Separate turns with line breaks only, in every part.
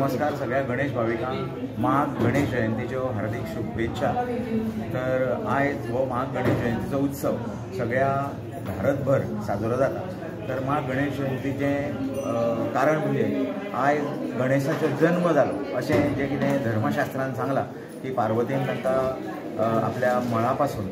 नमस्कार सगळ्या गणेश भाविकांक माघ गणेश जयंतीच्यो हार्दिक शुभेच्छा। तर आयज हो माघ गणेश जयंतीचो उत्सव सगळ्या भारतभर साजरो जाता। तर माघ गणेश जयंतीचें कारण म्हणजे आयज गणेशाचो जन्म जालो अशें जें कितें धर्मशास्त्रान सांगलां की पार्वतीन तांकां आपल्या मळा पासून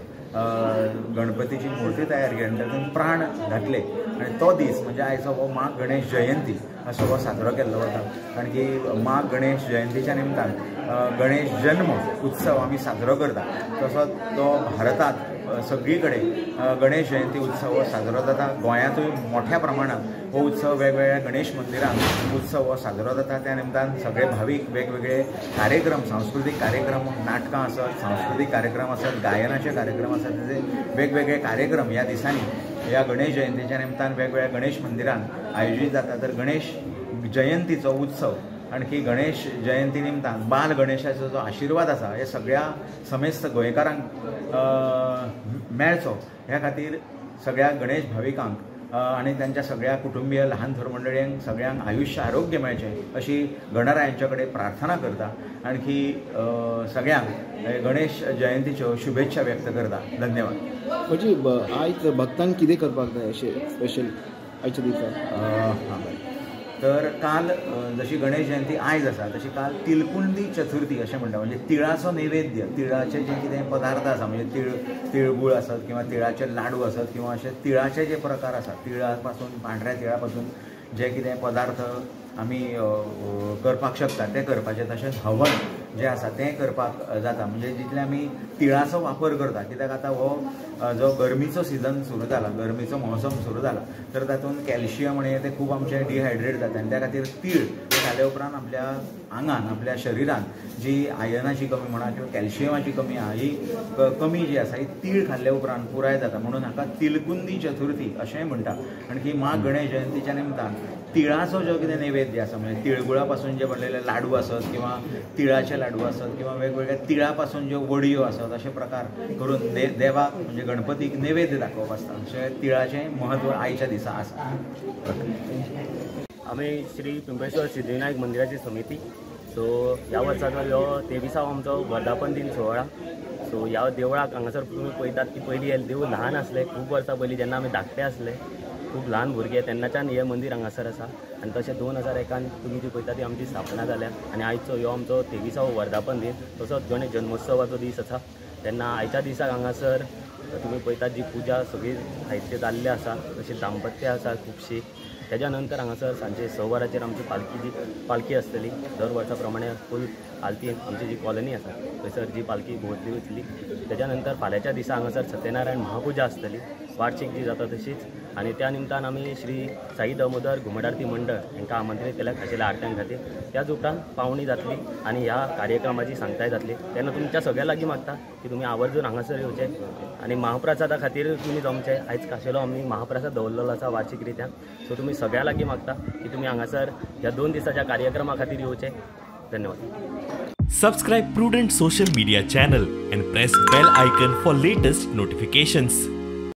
गणपतीची मूर्ती तयार केली आनी तातूंत प्राण घातले आनी तो दीस म्हणजे आयचो हो माघ गणेश जयंती असो हो साजरो केल्लो वता। कारण की माघ गणेश जयंतीच्या निमतान गणेश जन्म उत्सव आमी साजरो करता, तसोच तो भारतांत सगळी कडेन गणेश जयंती उत्सव हो साजरो जाता। गोंयांतूय मोठ्या प्रमाणात हो उत्सव वेगवेगळ्या गणेश मंदिरांत उत्सव हो साजरो जाता। त्या निमतान सगळे भावीक वेगवेगळे कार्यक्रम, सांस्कृतीक कार्यक्रम, नाटकां आसत, सांस्कृतीक कार्यक्रम आसत, गायनाचे कार्यक्रम आसत, तशे वेगवेगळे कार्यक्रम ह्या दिसांनी ह्या गणेश जयंतीच्या निमतान वेगवेगळ्या गणेश मंदिरांत आयोजीत जाता। तर गणेश जयंतीचो उत्सव आणखी गणेश जयंती निमतान बाल गणेशाचो जो आशिर्वाद आसा हे सगळ्या समेस्त गोंयकारांक मेळचो ह्या खातीर सगळ्या गणेश भाविकांक आनी तांच्या सगळ्या कुटुंबीय ल्हान थोर मंडळींक सगळ्यांक आयुश्य आरोग्य मेळचें अशी गणरायांच्या कडेन प्रार्थना करता। आणखी सगळ्यांक गणेश जयंतीच्यो शुभेच्छा व्यक्त करता। धन्यवाद।
म्हणजे आयज भक्तांक कितें करपाक जाय अशें स्पेशल आयच्या दिसा?
हां, तर काल जशी गणेश जयंती आयज आसा तशी काल तिलकुंदी चतुर्थी अशें म्हणटा, म्हणजे तिळाचो नैवेद्य, तिळाचे जे कितें पदार्थ आसा म्हणजे तिळगुळ आसत किंवा तिळाचे लाडू आसत किंवा अशे तिळाचे जे प्रकार आसा, तिळा पासून पांढऱ्या तिळा पासून जे कितें पदार्थ आमी करपाक शकता ते करपाचे, तशेंच हवन जें आसा तें करपाक जाता। म्हणजे जितले आमी तिळाचो वापर करता, कित्याक आतां हो जो गरमीचो सिजन सुरू जाला, गरमीचो मौसम सुरू जाला, तर तातूंत कॅल्शियम आनी तें खूब आमचें डिहायड्रेट जाता आनी त्या खातीर तीळ खाल्या उपरांत आपल्या आंगान, आपल्या शरिरान जी आयनाची कमी म्हणा किंवा कॅल्शियमाची कमी आहा ही कमी जी आसा ही तीळ खाल्ल्या उपरांत पुराय जाता, म्हणून हाका तिलकुंदी चतुर्थी अशेंय म्हणटा। आणखी माघ गणेश जयंतीच्या निमतान तिळाचो जो कितें नैवेद्य आसा म्हणजे तिळगुळा पासून जे बनलेले लाडू आसत किंवा तिळाचे लाडू आसत किंवा वेगवेगळ्या तिळा पासून ज्यो वडयो आसत अशे प्रकार करून देवाक म्हणजे गणपतीक नैवेद्य दाखोवप आसता। अशें तिळाचें म्हत्व आयच्या दिसा आसा।
आमी श्री पिंपळेश्वर सिद्धिविनायक मंदिराची समिती, सो ह्या वर्साचो ह्यो 23वो आमचो वर्धापन दिन सुवाळा। सो ह्या देवळाक हांगासर तुमी पळयतात की पयलीं हें देवूळ ल्हान आसलें, खूब वर्सां पयलीं जेन्ना आमी धाकटे आसले, खूब ल्हान भुरगे तेन्नाच्यान हें मंदीर हांगासर आसा आनी तशें 2001 तुमी जी पळयता ती आमची स्थापना जाल्या आनी आयचो ह्यो आमचो 23वो वर्धापन दीन, तसोच गणेश जन्मोत्सवाचो दीस आसा। तेन्ना आयच्या दिसाक हांगासर तुमी पळयतात जी पुजा सगळी साहित्य जाल्लें आसा, तशी दाम्पत्य आसा खुबशी। तेज्या नंतर हांगासर सांजे 6 वरांचेर आमची पालखी जी पालखी आसतली, दर वर्सा प्रमाणे फूल आलतीन आमची जी कॉलनी आसा थंयसर जी पालखी भोंवतली वतली। तेज्या नंतर फाल्यांच्या दिसा हांगासर सत्यनारायण महापुजा आसतली, वार्षिक जी जाता तशीच। आनी त्या निमतान आमी श्री साई दामोदर घुमट आरती मंडळ हांकां आमंत्रीत केल्या खाशेल्या आरत्यां खातीर। त्याच उपरांत पावणी जातली आनी ह्या कार्यक्रमाची सांगताय जातली। तेन्ना तुमच्या सगळ्या लागीं मागता की तुमी आवर्जून हांगासर येवचे आनी महाप्रसादा खातीर तुमी जमचे। आयज खाशेलो आमी महाप्रसाद दवरलेलो आसा वार्षिक रित्या, सो तुमी सगळ्या लागीं मागता की तुमी हांगासर ह्या 2 दिसाच्या कार्यक्रमा खातीर येवचे। धन्यवाद।
Subscribe Prudent Social Media channel and press bell icon for latest notifications.